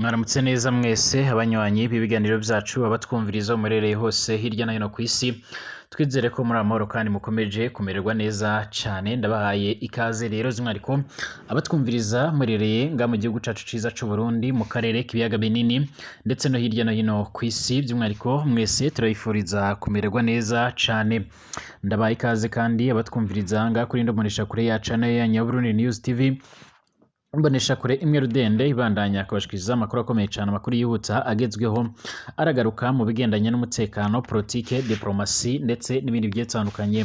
Mwaramutse neza mwese abanywanyi b'ibiganiro byacu, abatwumviriza muherereye hose hirya no hino ku isi. Twizere ko muri amahoro kandi mukomeje kumererwa neza cyane. Ndabahaye ikaze rero by'umwihariko abatwumviriza murereye nga mu gihugu cacu ciza c'u Burundi, mu karere k'ibiyaga binini ndetse no hirya no hino ku isi. By'umwihariko mwese turabifuriza kumererwa neza cyane. Ndabahaye ikaze kandi abatwumviriza nga kuri ndomonesha kure yacu nayo ya Burundi News TV, imbonesha kure imwe rudende ibandanya kubashikiriza amakuru akomeye cyane, amakuru yihuta agezweho, aragaruka mu bigendanye n'umutekano, politike, diplomasi ndetse n'ibindi bigiye bitandukanye.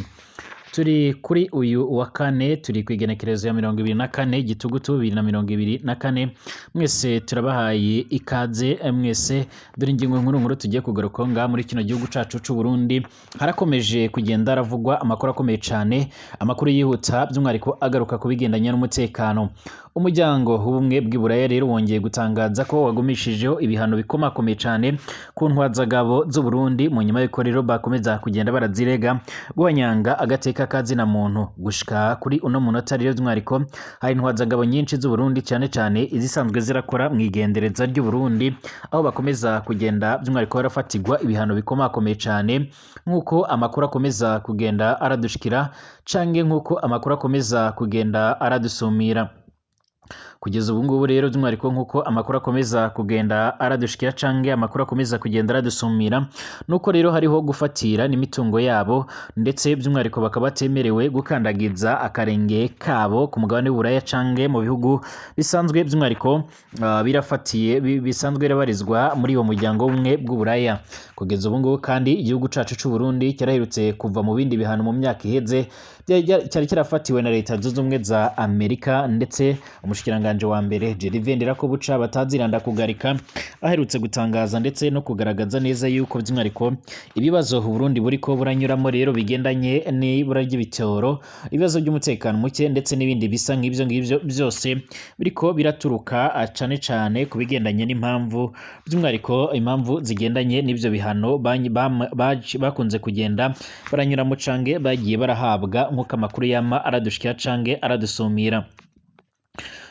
Turi kuri uyu wa kane, turi ku igenekerezo ya 24 Gitugutu 2024. Mwese turabahaye ikaze mwese. Dore ingingo nkuru nkuru tugiye kugaruka ngaha. Muri kino gihugu cacu c'u Burundi harakomeje kugenda haravugwa amakuru akomeye cyane, amakuru yihuta, by'umwihariko agaruka ku bigendanye n'umutekano. Umuryango w'Ubumwe bw'Iburaya rero wongeye gutangaza ko wagumishijeho ibihano bikomakomeye cyane ku ntwazagabo z'u Burundi, mu nyuma y'uko rero bakomeza kugenda barazirega guhanyanga agateka kazina muntu. Gushika kuri uno munota rero, by'umwihariko hari intwazagabo nyinshi z'u Burundi, cyane cyane izisanzwe zirakora mu igendereza ry'u Burundi, aho bakomeza kugenda by'umwihariko barafatirwa ibihano bikomakomeye cyane, nk'uko amakuru akomeza kugenda aradushikira canke nk'uko amakuru akomeza kugenda aradusumira. Kugeza ubu ngubu rero, by'umwihariko nk'uko amakuru akomeza kugenda aradushikira canke amakuru akomeza kugenda aradusumira, nuko rero hariho gufatira n'imitungo yabo, ndetse by'umwihariko bakaba batemerewe gukandagiza akarenge kabo ku mugabane w'Uburaya canke mu bihugu bisanzwe by'umwihariko birafatiye bisanzwe birabarizwa muri uwo muryango w'Ubumwe bw'Uburaya. Kugeza ubu ngubu kandi igihugu cacu c'u Burundi cyaraherutse kuva mu bindi bihano mu myaka iheze cyari kirafatiwe na Leta Zunze Ubumwe za Amerika, ndetse umushikiranganji wa mbere Gervais Ndirakobuca bataziranda kugarika aherutse gutangaza ndetse no kugaragaza neza yuko by'umwihariko ibibazo Burundi buriko buranyuramo rero bigendanye n'ibura ry'ibitoro, ibibazo by'umutekano muke ndetse n'ibindi bisa nk'ibyo ngibyo, byose biriko biraturuka cane cane ku bigendanye n'impamvu, by'umwihariko impamvu zigendanye n'ibyo bihano bakunze kugenda baranyuramo cange bagiye barahabwa, nk'uko amakuru yama aradushikira cange aradusumira.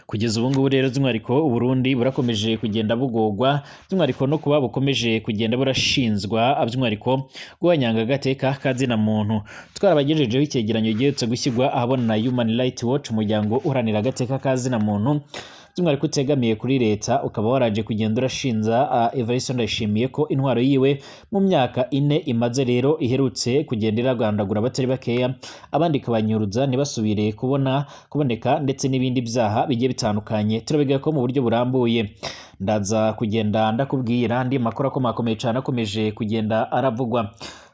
Kugeza ubu ngubu rero, by'umwihariko Uburundi burakomeje kugenda bugogwa by'umwihariko no kuba bukomeje kugenda burashinzwa by'umwihariko guhanyanga agateka kazina muntu. Twarabagejejeho icyegeranyo giherutse gushyirwa ahabona na Human Rights Watch, umuryango uharanira agateka kazina muntu by'umwihariko utegamiye kuri leta, ukaba waraje kugenda urashinza Evariste Ndayishimiye ko intwaro yiwe mu myaka 4 imaze rero iherutse kugenda iragandagura abatari bakeya, abandi ikabanyuruza ntibasubire kubona kuboneka, ndetse n'ibindi byaha bigiye bitandukanye. Turabiga ko mu buryo burambuye ndaza kugenda ndakubwira andi makuru akomakomeye cyane akomeje kugenda aravugwa.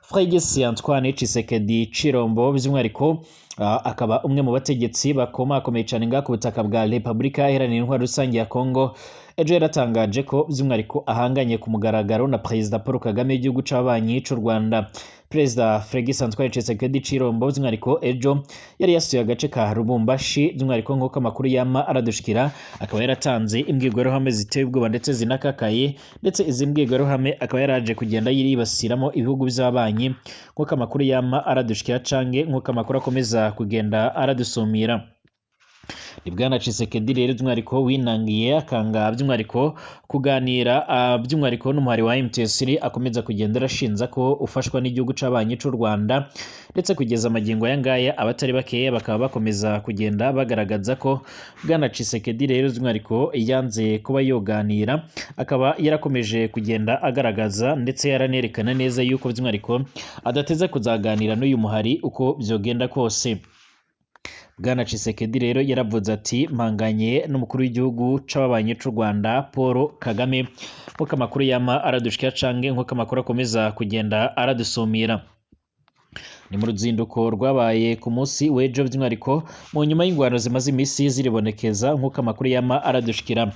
Félix Antoine Tshisekedi Tshilombo by'umwihariko akaba umwe mu bategetsi bakomakomeye cyane ngaha ku butaka bwa Repubulika Iharanira Intwaro Rusange ya Congo, ejo yaratangaje ko by'umwihariko ahanganye ku mugaragaro na Perezida Paul Kagame w'igihugu c'abanyi c'u Rwanda. Perezida Félix Antoine Tshisekedi Tshilombo by'umwihariko ejo yari yasuye agace ka Lubumbashi, by'umwihariko nk'uko amakuru yama aradushikira, akaba yaratanze imbwirwaruhame ziteye ubwoba ndetse zinakakaye, ndetse izi mbwirwaruhame akaba yaraje kugenda yibasiramo ibihugu by'abanyi, nk'uko amakuru yama aradushikira canke nk'uko amakuru akomeza kugenda aradusumira. Ni Bwana Tshisekedi rero by'umwihariko winangiye akanga by'umwihariko kuganira by'umwihariko n'umuhari wa M23 akomeza kugenda arashinza ko ufashwa n'igihugu c'abanyi c'u Rwanda, ndetse kugeza amagingo aya ngaya abatari bakeya bakaba bakomeza kugenda bagaragaza ko Bwana Tshisekedi rero by'umwihariko yanze kuba yoganira, akaba yarakomeje kugenda agaragaza ndetse yaranerekana neza yuko by'umwihariko adateze kuzaganira n'uyu muhari uko byogenda kose. Bwana Tshisekedi rero yaravuze ati: "Mpanganye n'umukuru w'igihugu c'ababanyi c'u Rwanda Paul Kagame," nk'uko amakuru yama aradushikira canke nk'uko amakuru akomeza kugenda aradusumira. Ni mu ruzinduko rwabaye ku munsi w'ejo, by'umwihariko mu nyuma y'ingwano zimaze iminsi ziribonekeza, nk'uko amakuru yama aradushikira.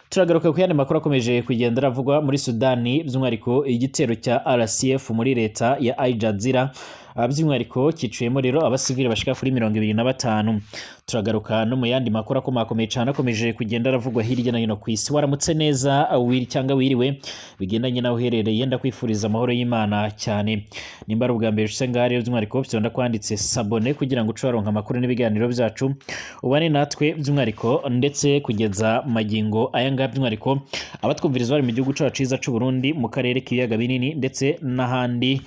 Turagaruka ku yandi makuru akomeje kugenda aravugwa muri Sudani, by'umwihariko igitero cya RSF muri leta ya Al Jazeera. By'umwihariko kiciyemo rero abasivile bashika kuri 25. Turagaruka no mu yandi makuru akomakomeye cane akomeje kugenda aravugwa hirya no hino kw'isi. Waramutse neza wiri cyangwa wiriwe bigendanye naho uherereye, ndakwifuriza amahoro y'Imana cyane. Nimba ari ubwa mbere ushitse ngaha rero, by'umwihariko fyonda kwanditse s'abonner kugira ngo uce waronka amakuru n'ibiganiro byacu, ubane natwe by'umwihariko ndetse kugeza magingo aya ngaya. By'umwihariko abatwumviriza bari mu gihugu cacu ciza c'u Burundi, mu karere k'ibiyaga binini ndetse n'ahandi,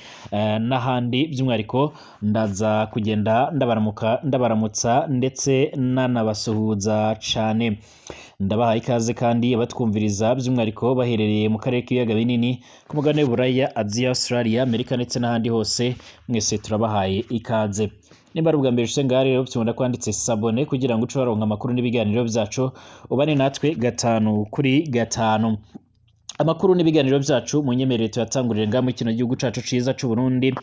by'umwihariko ndaza kugenda ndabaramuka, ndabaramutsa ndetse nanabasuhuza cane. Ndabahaye ikaze kandi abatwumviriza by'umwihariko baherereye mu karere k'ibiyaga binini, ku mugabane w'Uburaya, Aziya, Australia, Amerika ndetse n'ahandi hose, mwese turabahaye ikaze. Nimba ari ubwa mbere ushitse ngaha rero, fyonda kwanditse s'abonner kugira ngo uce waronka amakuru n'ibiganiro byacu, ubane natwe gatanu kuri gatanu. Amakuru n'ibiganiro byacu mu nyemerere tuyatangurire ngaha muri kino gihugu cacu ciza c'u Burundi,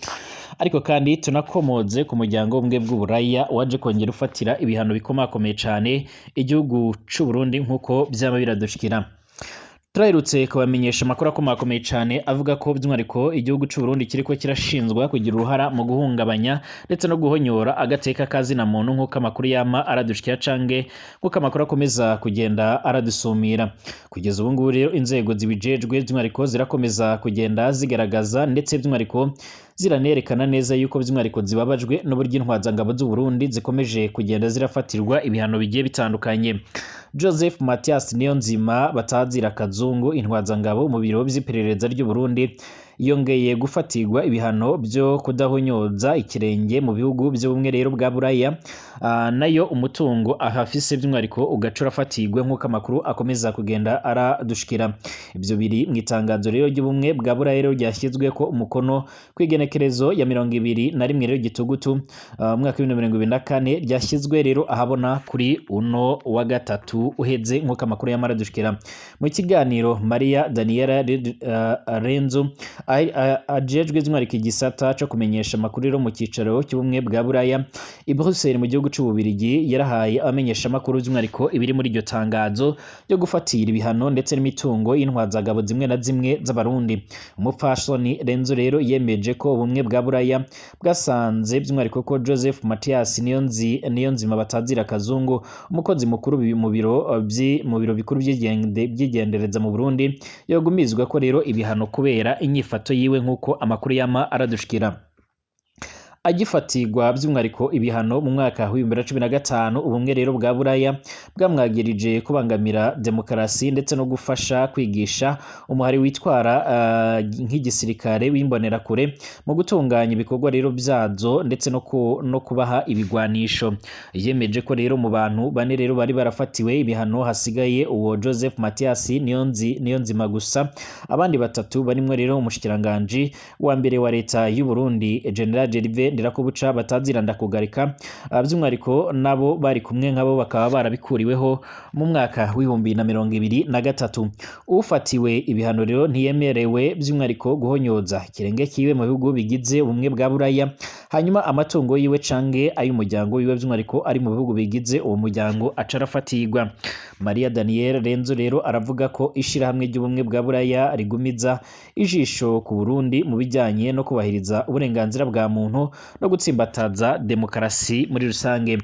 ariko kandi tunakomoze ku muryango w'ubumwe bw'Uburaya waje kongera ufatira ibihano bikomakomeye cane igihugu c'u Burundi nk'uko vyama biradushikira. Turaherutse kubamenyesha amakuru akomakomeye cane avuga ko by'umwihariko igihugu c'u Burundi kiriko kirashinzwa kugira uruhara mu guhungabanya ndetse no guhonyora agateka ka zina muntu, nk'uko amakuru yama aradushikira canke nk'uko amakuru akomeza kugenda aradusumira. Kugeza ubu ngubu rero, inzego zibijejwe by'umwihariko zirakomeza kugenda zigaragaza ndetse by'umwihariko ziranerekana neza yuko by'umwihariko zibabajwe n'uburyo intwazangabo z'u Burundi zikomeje kugenda zirafatirwa ibihano bigiye bitandukanye. Joseph Mathias Niyonzima batazira Kazungu, intwazangabo mu biro vy'iperereza ry'u Burundi, yongeye gufatirwa ibihano byo kudahonyoza ikirenge mu bihugu by'ubumwe rero bwa Buraya, nayo umutungo ahafise by'umwihariko ugaca urafatirwe, nk'uko amakuru akomeza kugenda aradushikira. Ibyo biri mu itangazo rero ry'ubumwe bwa Buraya rero ryashyizwe ko umukono ku igenekerezo ya 21 rero Gitugutu, umwaka wa 2024, ryashyizwe rero ahabona kuri uno wa gatatu uheze, nk'uko amakuru yamara adushikira. Mu kiganiro Maria Daniela Renzo ajejwe by'umwihariko igisata co kumenyesha amakuru rero mu cicaro cy'ubumwe bwa Buraya i Bruxelles mu gihugu c'Ububirigi, yarahaye abamenyesha amakuru by'umwihariko ibiri muri iryo tangazo ryo gufatira ibihano ndetse n'imitungo y'intwazagabo zimwe na zimwe z'Abarundi. Umupfasoni Renzo rero yemeje ko ubumwe bwa Buraya bwasanze by'umwihariko ko Joseph Mathias Niyonzima batazira Kazungu, umukozi mukuru mu biro bikuru by'igendereza mu Burundi, yogumizwa ko rero ibihano kubera inyifato yiwe, nk'uko amakuru yama aradushikira. Agifatirwa by'umwihariko ibihano mu mwaka wa 2015, ubumwe rero bwa Buraya bwamwagirije kubangamira demokarasi ndetse no gufasha kwigisha umuhari witwara nk'igisirikare w'imbonerakure mu gutunganya ibikorwa rero byazo ndetse no kubaha ibigwanisho. Yemeje ko rero mu bantu bane rero bari barafatiwe ibihano hasigaye uwo Joseph Mathias Niyonzima gusa. Abandi batatu barimwo rero umushikiranganji wa mbere wa leta y'u Burundi, General Gervais Ndirakobuca batazira Ndakugarika, by'umwihariko nabo bari kumwe nkabo bakaba barabikuriweho mu mwaka wa 2023. Ufatiwe ibihano rero ntiyemerewe by'umwihariko guhonyoza ikirenge kiwe mu bihugu bigize ubumwe bwa Buraya, hanyuma amatungo yiwe canke ay'umuryango wiwe by'umwihariko ari mu bihugu bigize uwo muryango aca arafatirwa. Maria Daniel Renzo rero aravuga ko ishirahamwe ry'ubumwe bwa Buraya rigumiza ijisho ku Burundi mu bijyanye no kubahiriza uburenganzira bwa muntu no gutsimbataza demokarasi muri rusange.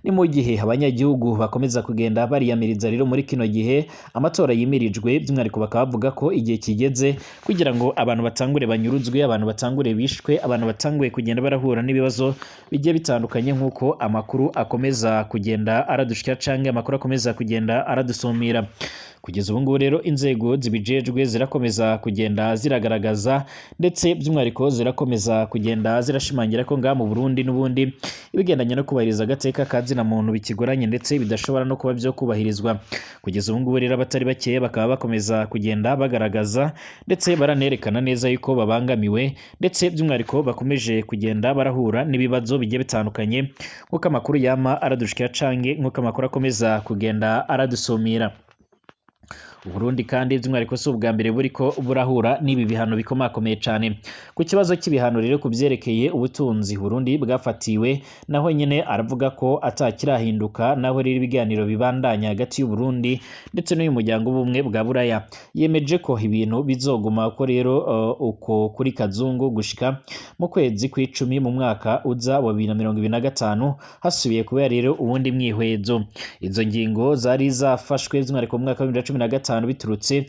Ni mu gihe abanyagihugu bakomeza kugenda bariyamiriza rero muri kino gihe amatora yimirijwe, by'umwihariko bakaba bavuga ko igihe kigeze kugira ngo abantu batangure banyuruzwe, abantu batangure bishwe, abantu batanguye kugenda barahura n'ibibazo bigiye bitandukanye, nk'uko amakuru akomeza kugenda aradushikira canke amakuru akomeza kugenda aradusumira. Kugeza ubu ngubu rero, inzego zibijejwe zirakomeza kugenda ziragaragaza ndetse by'umwihariko zirakomeza kugenda zirashimangira ko ngaha mu Burundi n'ubundi ibigendanye no kubahiriza agateka ka zina muntu bikigoranye ndetse bidashobora no kuba byo kubahirizwa. Kugeza ubu ngubu rero, abatari bakeya bakaba bakomeza kugenda bagaragaza ndetse baranerekana neza yuko babangamiwe ndetse by'umwihariko bakomeje kugenda barahura n'ibibazo bigiye bitandukanye, nk'uko amakuru yama aradushikira canke nk'uko amakuru akomeza kugenda aradusumira. Uburundi kandi by'umwihariko si ubwa mbere buriko burahura n'ibi bihano bikomakomeye cane. Ku kibazo cy'ibihano rero ku vyerekeye ubutunzi Burundi bwafatiwe, naho nyene aravuga ko atakirahinduka, naho rero ibiganiro bibandanya hagati y'u Burundi ndetse n'uyu muryango w'ubumwe bwa Buraya. Yemeje ko ibintu bizoguma uko rero uko kuri Kazungu gushika mu kwezi kw'icumi mu mwaka uza wa 2025, hasubiye kuba rero uwundi mwihwezo. Izo ngingo zari zafashwe by'umwihariko mu mwaka wa 2015 biturutse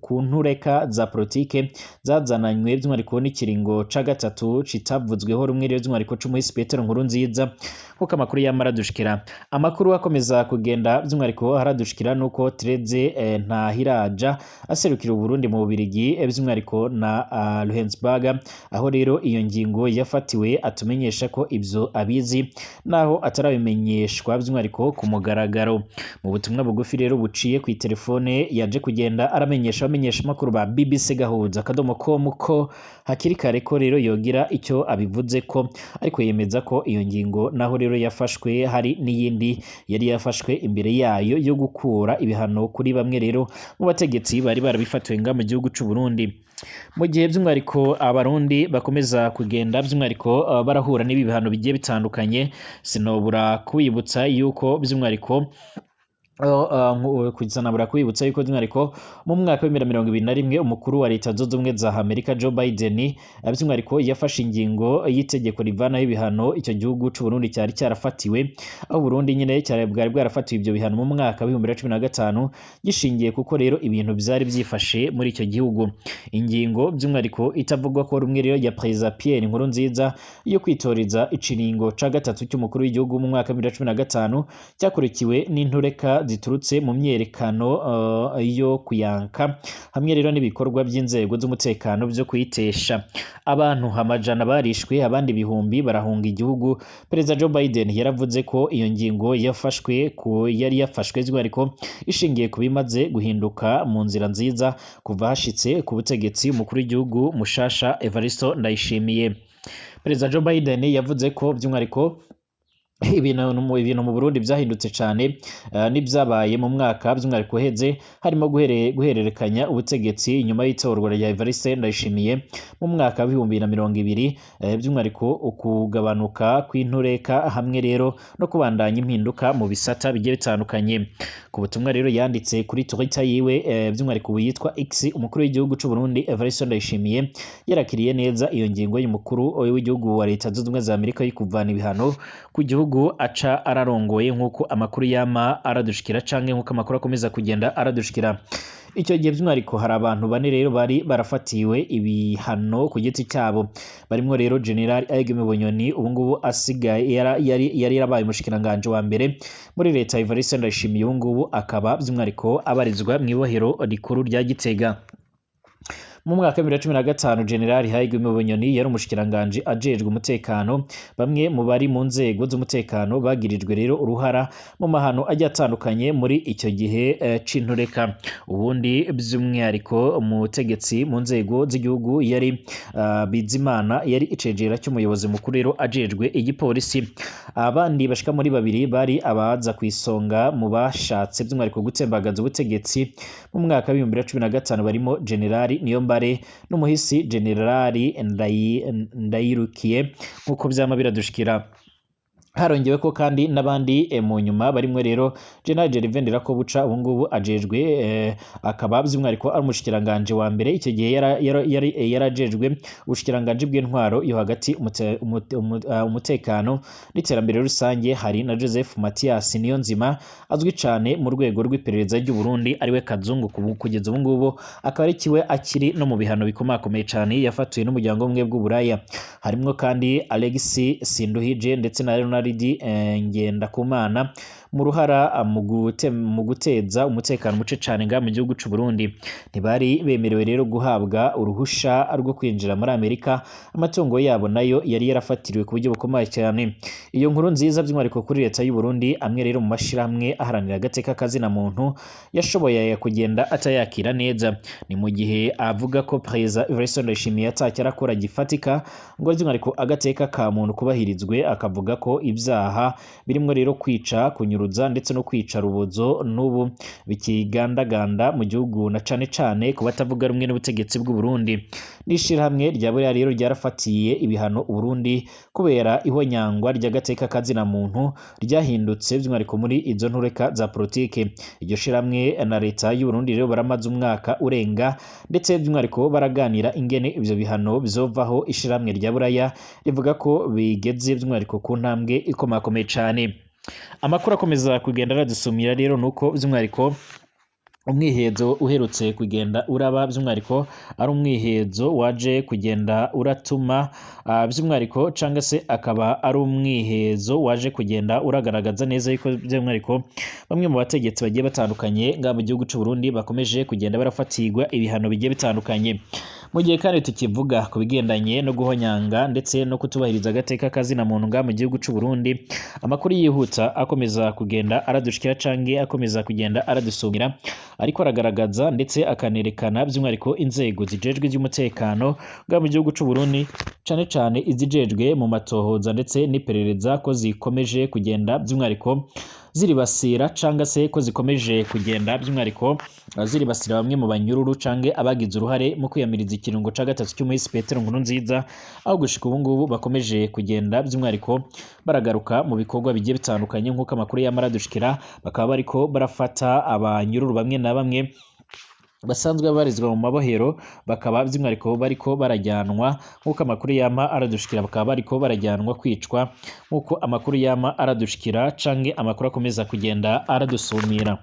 ku ntureka za politike zazananywe by'umwihariko n'ikiringo ca gatatu citavuzweho rumwe rero by'umwihariko c'umuhisi Petero Nkurunziza, kuko amakuru yama aradushikira. Amakuru akomeza kugenda by'umwihariko haradushikira nuko Tereze Ntahiraja aserukira Uburundi mu Bubirigi, by'umwihariko na Luhensberg, aho rero iyo ngingo yafatiwe, atumenyesha ko ibyo abizi naho atarabimenyeshwa by'umwihariko ku mugaragaro. Mu butumwa bugufi rero buciye ku telefone yaje kugenda aramenyesha abamenyesha amakuru ba BBC Gahuza akadomo com ko hakiri kare ko rero yogira icyo abivuze ko, ariko yemeza ko iyo ngingo naho rero yafashwe hari n'iyindi yari yafashwe imbere yayo yo gukura ibihano kuri bamwe rero mu bategetsi bari barabifatiwe nga mu gihugu c'u Burundi. Mu gihe by'umwihariko Abarundi bakomeza kugenda by'umwihariko barahura n'ibi bihano bigiye bitandukanye, sinobura kubibutsa yuko by'umwihariko kuzanabura kwibutsa yuko by'umwihariko mu mwaka wa 2021 umukuru wa Leta Zunze Ubumwe za Amerika Joe Biden by'umwihariko yafashe ingingo y'itegeko rivanaho ibihano icyo gihugu c'u Burundi cyari cyarafatiwe, aho Burundi nyine cyari bwari bwarafatiwe ibyo bihano mu mwaka wa 2015, gishingiye kuko rero ibintu byari byifashe muri icyo gihugu. Ingingo by'umwihariko itavugwa ko rumwe rero ya Perezida Pierre Nkurunziza yo kwitoreza ikiringo ca gatatu cy'umukuru w'igihugu mu mwaka wa 2015 cyakurikiwe n'intureka ziturutse mu myerekano yo kuyanka, hamwe rero n'ibikorwa by'inzego z'umutekano byo kuyitesha. Abantu amajana barishwe, abandi ibihumbi barahunga igihugu. Perezida Joe Biden yaravuze ko iyo ngingo yafashwe ko yari yafashwe by'umwihariko ishingiye ku bimaze guhinduka mu nzira nziza kuva hashitse ku butegetsi umukuru w'igihugu mushasha Evaristo Ndayishimiye. Perezida Joe Biden yavuze ko by'umwihariko ibintu mu Burundi byahindutse cyane n'ibyabaye mu mwaka by'umwihariko uheze, harimo guhererekanya ubutegetsi inyuma y'itorwa rya Evariste Ndayishimiye mu mwaka w'ibihumbi na mirongo ibiri, by'umwihariko ukugabanuka kw'intureka hamwe rero no kubandanya impinduka mu bisata bigiye bitandukanye. Ku butumwa rero yanditse kuri Twitter yiwe, by'umwihariko ubu yitwa X, umukuru w'igihugu c'u Burundi Evariste Ndayishimiye yarakiriye neza iyo ngingo y'umukuru w'igihugu wa Leta Zunze Ubumwe za Amerika yo kuvana ibihano ku gihugu aca ararongoye, nk'uko amakuru yama aradushikira canke nk'uko amakuru akomeza kugenda aradushikira. Icyo gihe by'umwihariko hari abantu bane rero bari barafatiwe ibihano ku giti cyabo, barimwo rero General Aigime Bunyoni, ubu ngubu asigaye yari yarabaye umushikiranganje wa mbere muri leta Evariste Ndayishimiye, ubu ngubu akaba by'umwihariko abarizwa mu ibohero rikuru rya Gitega. Mu mwaka wa 2015 General Haigime Bunyoni yari umushikiranganje ajejwe umutekano. Bamwe mu bari mu nzego z'umutekano bagirijwe rero uruhara mu mahano agiye atandukanye muri icyo gihe c'intureka. Ubundi by'umwihariko umutegetsi mu nzego z'igihugu yari Bizimana, yari icegera cy'umuyobozi mukuru rero ajejwe igipolisi. Abandi bashika muri babiri bari abaza ku isonga mu bashatse by'umwihariko gutembagaza ubutegetsi mu mwaka wa 2015, barimo General Niyombare n'umuhisi General Ndayirukiye, nk'uko vyama biradushikira. Harongewe ko kandi n'abandi mu nyuma barimwo rero General Gervais Ndirakobuca, ubu ngubu ajejwe akaba by'umwihariko ari umushikiranganje wa mbere. Icyo gihe yarajejwe ubushikiranganje bw'intwaro yo hagati, umutekano n'iterambere rusange. Hari na Joseph Mathias Niyonzima azwi cane mu rwego rw'iperereza ry'u Burundi, ariwe Kazungu kugeza ubu ngubu akaba ari kiwe akiri no mu bihano bikomakomeye cane yafatiwe n'umuryango w'ubumwe bw'Uburaya. Harimwo kandi Alexis Sinduhije ndetse na Leonard Ngendakumana mu ruhara mu guteza umutekano muce cane nga mu gihugu c'u Burundi. Ntibari bemerewe rero guhabwa uruhusha rwo kwinjira muri Amerika, amatungo yabo nayo yari yarafatiriwe ku buryo bukomeye cyane. Iyo nkuru nziza by'umwihariko kuri leta y'u Burundi, amwe rero mu mashirahamwe aharanira agateka kazina muntu yashoboye kugenda atayakira neza. Ni mu gihe avuga ko Perezida Evariste Ndayishimiye atacyo arakora gifatika ngo by'umwihariko agateka ka muntu kubahirizwe, akavuga ko ibyaha birimwo rero kwica, kunyuruza kunyuruza ndetse no kwica rubozo n'ubu bikigandaganda mu gihugu, na cane cane ku batavuga rumwe n'ubutegetsi bw'u Burundi. N'ishirahamwe rya Buraya rero ryarafatiye ibihano u Burundi kubera ihonyangwa ry'agateka kazina muntu ryahindutse by'umwihariko muri izo ntureka za politike. Iryo shirahamwe na leta y'u Burundi rero baramaze umwaka urenga ndetse by'umwihariko baraganira ingene ivyo bihano bizovaho. Ishirahamwe rya Buraya rivuga ko bigeze by'umwihariko ku ntambwe ikomakomeye cane. Amakuru akomeza kugenda aradusumira rero nuko by'umwihariko umwihezo uherutse kugenda uraba, by'umwihariko ari umwihezo waje kugenda uratuma by'umwihariko, cyangwa se akaba ari umwihezo waje kugenda uragaragaza neza yuko by'umwihariko bamwe mu bategetsi bagiye batandukanye ngaha mu gihugu cy'u Burundi bakomeje kugenda barafatirwa ibihano bigiye bitandukanye. Mu gihe kandi tukivuga ku bigendanye no guhonyanga ndetse no kutubahiriza agateka kazina muntu ngaha mu gihugu cy'u Burundi, amakuru yihuta akomeza kugenda aradushikira canke akomeza kugenda aradusumira ariko aragaragaza ndetse akanerekana by'umwihariko inzego zijejwe iby'umutekano ngaha mu gihugu cy'u Burundi, cane cane izijejwe mu matohoza ndetse n'iperereza, ko zikomeje kugenda by'umwihariko ziribasira, canga se ko zikomeje kugenda by'umwihariko ziribasira bamwe mu banyururu canke abagize uruhare mu kwiyamiriza ikirungo ca gatatu cy'umuhisi Petero Nkurunziza, aho gushika ubu ngubu bakomeje kugenda by'umwihariko baragaruka mu bikorwa bigiye bitandukanye. Nk'uko amakuru yamara dushikira, bakaba bariko barafata abanyururu bamwe na bamwe basanzwe babarizwa mu mabohero, bakaba by'umwihariko bariko barajyanwa, nk'uko amakuru yama aradushikira, bakaba bariko barajyanwa kwicwa, nk'uko amakuru yama aradushikira canke amakuru akomeza kugenda aradusumira.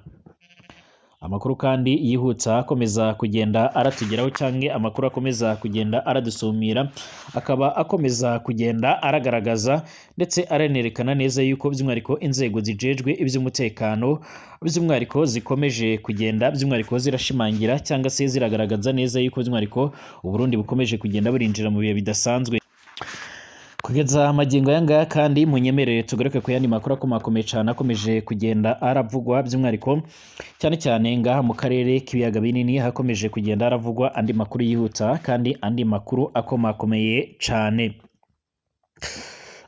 Amakuru kandi yihutsa akomeza kugenda aratugeraho canke amakuru akomeza kugenda aradusumira akaba akomeza kugenda aragaragaza ndetse aranerekana neza yuko by'umwihariko inzego zijejwe iby'umutekano by'umwihariko zikomeje kugenda by'umwihariko zirashimangira cyangwa se ziragaragaza neza yuko by'umwihariko Uburundi bukomeje kugenda burinjira mu bihe bidasanzwe kugeza magingo aya ngaya. Kandi munyemerere tugaruke ku yandi makuru akomakomeye cyane akomeje kugenda aravugwa by'umwihariko cyane cyane ngaha mu karere k'ibiyaga binini. Hakomeje kugenda haravugwa andi makuru yihuta kandi andi makuru akomakomeye cyane.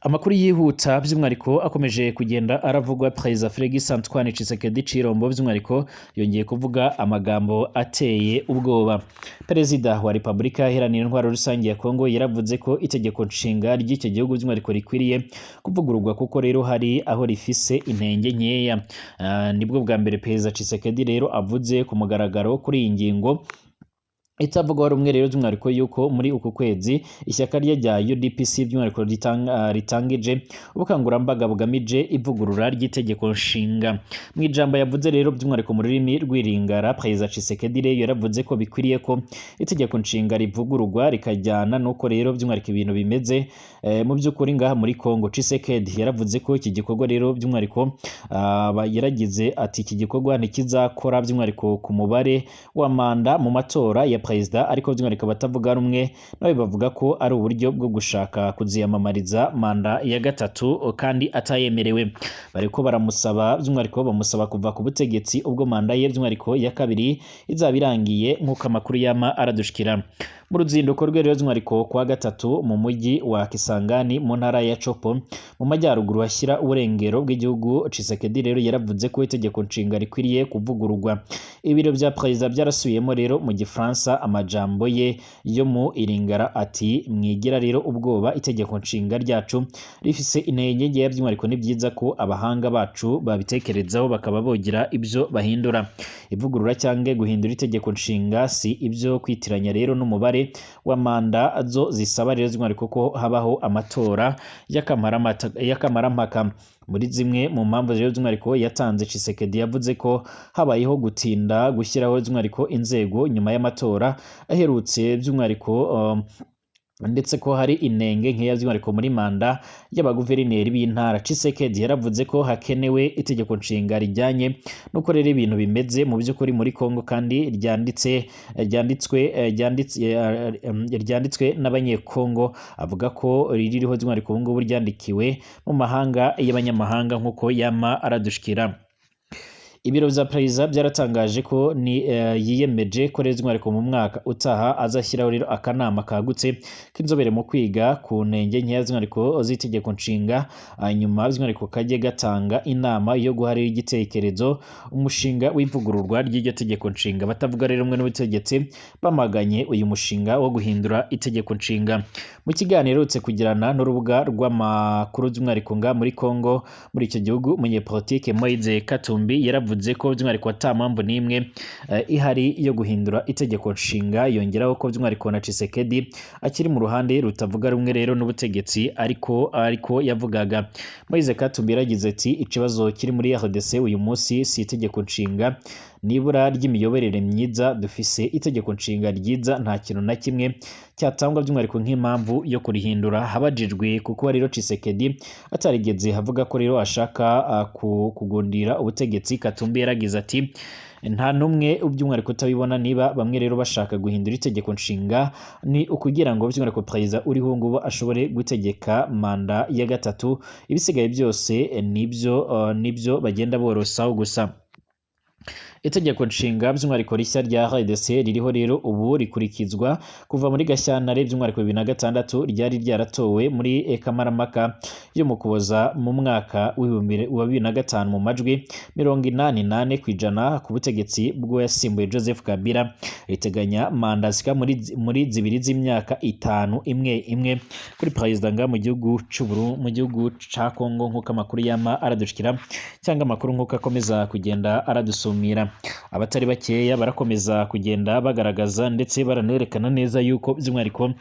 Amakuru yihuta by'umwihariko akomeje kugenda aravugwa, Perezida Felix Antoine Tshisekedi Tshilombo by'umwihariko yongeye kuvuga amagambo ateye ubwoba. Perezida wa Repubulika Iharanira Intwaro Rusange ya Kongo yaravuze ko itegeko nshinga ry'icyo gihugu by'umwihariko rikwiriye kuvugururwa, kuko rero hari aho rifise intenge nkeya. Nibwo bwa mbere Perezida Tshisekedi rero avuze ku mugaragaro kuri iyi ngingo itavugwaho rumwe rero by'umwihariko, yuko muri uku kwezi ishyaka rye rya UDPS by'umwihariko ritangije ubukangurambaga bugamije ivugurura ry'itegeko nshinga. Mu ijambo yavuze rero by'umwihariko mu rurimi rw'iringara, Perezida Tshisekedi rero yaravuze ko bikwiriye ko itegeko nshinga rivugururwa rikajyana n'uko rero by'umwihariko ibintu bimeze mu by'ukuri ngaha muri Kongo. Tshisekedi yaravuze ko iki gikorwa rero by'umwihariko, yaragize ati: "Iki gikorwa ntikizakora by'umwihariko ku mubare wa manda mu matora ya perezida." Ariko by'umwihariko abatavuga rumwe nawe bavuga ko ari uburyo bwo gushaka kuziyamamariza manda ya gatatu kandi atayemerewe. Bariko baramusaba by'umwihariko, bamusaba kuva ku butegetsi ubwo manda ye by'umwihariko ya kabiri izaba irangiye, nk'uko amakuru yama aradushikira. Mu ruzinduko rwe rero by'umwihariko kuwa gatatu mu mujyi wa Kisangani mu ntara ya Chopo mu majyaruguru hashyira uburengero bw'igihugu, Tshisekedi rero yaravuze ko itegeko nshinga rikwiriye kuvugururwa. Ibiro bya perezida byarasubiyemo rero mu Gifaransa amajambo ye yo mu iringara ati: "Mwigira rero ubwoba, itegeko nshinga ryacu rifise intege nkeya by'umwihariko, ni byiza ko abahanga bacu babitekerezaho bakaba bogira ibyo bahindura." Ivugurura cyangwa guhindura itegeko nshinga si ibyo kwitiranya rero n'umubare wa manda zo zisaba rero by'umwihariko ko habaho amatora y'akamarampaka. Muri zimwe mu mpamvu rero by'umwihariko yatanze, Tshisekedi yavuze ko habayeho gutinda gushyiraho by'umwihariko inzego nyuma y'amatora aherutse by'umwihariko, ndetse ko hari inenge nkeya by'umwihariko muri manda y'abaguverineri b'intara. Tshisekedi yaravuze ko hakenewe itegeko nshinga rijyanye n'uko rero ibintu bimeze mu by'ukuri muri Kongo, kandi ryanditse ryanditswe ryanditse ryanditswe n'Abanyekongo. Avuga ko ririho by'umwihariko ubu ngubu ryandikiwe mu mahanga y'abanyamahanga, nk'uko yama aradushikira. Ibiro vya perezida byaratangaje ko ni yiyemeje ko rero by'umwihariko mu mwaka utaha azashyiraho rero akanama kagutse k'inzobere mu kwiga ku ntenge nkeya by'umwihariko z'itegeko nshinga, hanyuma by'umwihariko kajye gatanga inama yo guha rero igitekerezo umushinga w'ivugururwa ry'iryo tegeko nshinga. Batavuga rero rumwe n'ubutegetsi bamaganye uyu mushinga wo guhindura itegeko nshinga. Mu kiganiro aherutse kugirana n'urubuga rw'amakuru by'umwihariko nga muri Congo, muri icyo gihugu, umunyepolitike Moise Katumbi yaravuze ko by'umwihariko ata mpamvu n'imwe ihari yo guhindura itegeko nshinga. Yongeraho ko by'umwihariko na Tshisekedi akiri mu ruhande rutavuga rumwe rero n'ubutegetsi, ariko yavugaga. Moise Katumbi yaragize ati: "Ikibazo kiri muri RDC uyu munsi si itegeko nshinga, nibura ry'imiyoborere myiza. Dufise itegeko nshinga ryiza, nta kintu na kimwe cyatangwa by'umwihariko nk'impamvu yo kurihindura." Habajijwe kuko rero Tshisekedi atarigeze avuga ko rero ashaka kugundira ubutegetsi, Katumbi yaragize ati: "Nta n'umwe by'umwihariko utabibona. Niba bamwe rero bashaka guhindura itegeko nshinga, ni ukugira ngo by'umwihariko perezida uriho ngubu ashobore gutegeka manda ya gatatu. Ibisigaye byose nibyo bagenda borosaho gusa." Itegeko nshinga by'umwihariko rishya rya RDC ririho rero ubu rikurikizwa kuva muri Gashyantare by'umwihariko 2006, ryari ryaratowe muri Kamarampaka yo mu Kuboza mu mwaka wa 2005 mu majwi 84% ku butegetsi bwo yasimbuye Joseph Kabila. Riteganya manda zishika muri zibiri z'imyaka 5 imwe imwe kuri perezida nga mu gihugu c'u mu gihugu ca Congo, nk'uko amakuru yama aradushikira cyangwa amakuru nk'uko akomeza kugenda aradusumira. Abatari bakeya barakomeza kugenda bagaragaza ndetse baranerekana neza yuko by'umwihariko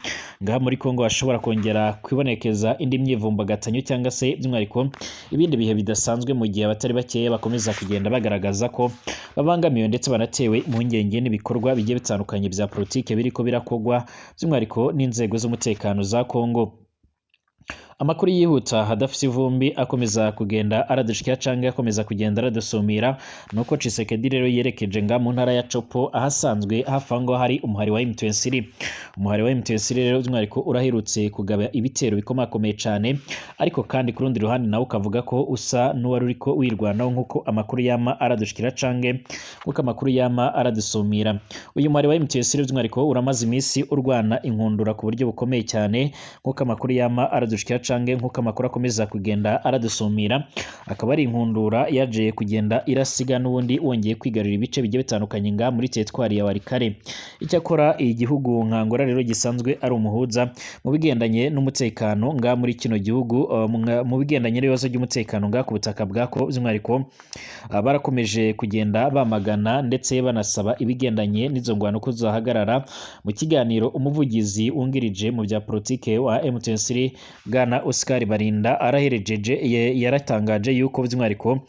ngaha muri Congo hashobora kongera kwibonekeza indi myivumbagatanyo cyangwa se by'umwihariko ibindi bihe bidasanzwe, mu gihe abatari bakeya bakomeza kugenda bagaragaza ko babangamiwe ndetse banatewe impungenge n'ibikorwa bigiye bitandukanye bya politike biriko birakogwa by'umwihariko n'inzego z'umutekano za Congo. Amakuru yihuta hadafise ivumbi akomeza kugenda aradushikira canke akomeza kugenda aradusumira nuko Tshisekedi rero yerekeje nga mu ntara ya Chopo, ahasanzwe hafi aho hari umuhari wa M23. Umuhari wa M23 rero by'umwihariko uraherutse kugaba ibitero bikomakomeye cane, ariko kandi ku rundi ruhande nawe ukavuga ko usa n'uwari uriko wirwanaho, nk'uko amakuru yama aradushikira canke nk'uko amakuru yama aradusumira. Uyu muhari wa M23 by'umwihariko uramaze iminsi urwana inkundura ku buryo bukomeye cyane, nk'uko amakuru yama aradushikira canke nk'uko amakuru akomeza kugenda aradusumira. Akaba ari inkundura yaje kugenda irasiga n'ubundi wongeye kwigarurira ibice bigiye bitandukanye nga muri teritwari ya Walikale. Icyakora igihugu nka Angola rero gisanzwe ari umuhuza mu bigendanye n'umutekano nga muri kino gihugu, mu bigendanye n'ibibazo by'umutekano nga ku butaka bwako, by'umwihariko barakomeje kugenda bamagana ndetse banasaba ibigendanye n'izo ngwano ko zahagarara. Mu kiganiro umuvugizi wungirije mu bya politike wa M23 Bwana Oscar Barinda araherejeje yaratangaje yuko by'umwihariko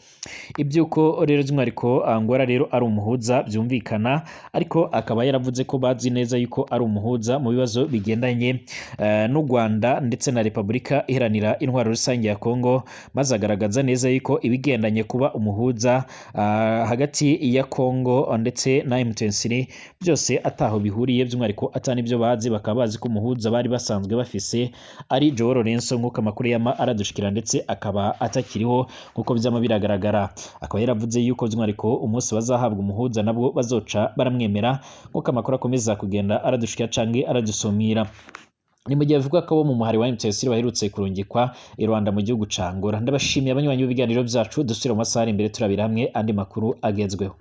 iby'uko rero by'umwihariko Angola rero ari umuhuza byumvikana, ariko akaba yaravuze ko bazi neza yuko ari umuhuza mu bibazo bigendanye n'u Rwanda ndetse na Repubulika Iharanira Intwaro Rusange ya Congo, maze agaragaza neza yuko ibigendanye kuba umuhuza hagati ya Congo ndetse na M23 byose ataho bihuriye, by'umwihariko atani ibyo bazi, bakaba bazi ko umuhuza bari basanzwe bafise ari João Lourenço, nk'uko amakuru yama aradushikira, ndetse akaba atakiriho nk'uko byama biragaragara. Akaba yaravuze yuko by'umwihariko umunsi bazahabwa umuhuza nabwo bazoca baramwemera, nk'uko amakuru akomeza kugenda aradushikira canke aradusumira. Ni mu gihe bivugwa ko bo mu muhari wa M23 baherutse kurungikwa i Rwanda mu gihugu ca Angola. Ndabashimiye abanywanyi b'ibiganiro byacu, dusubire mu masaha ari imbere turabira hamwe andi makuru agezweho.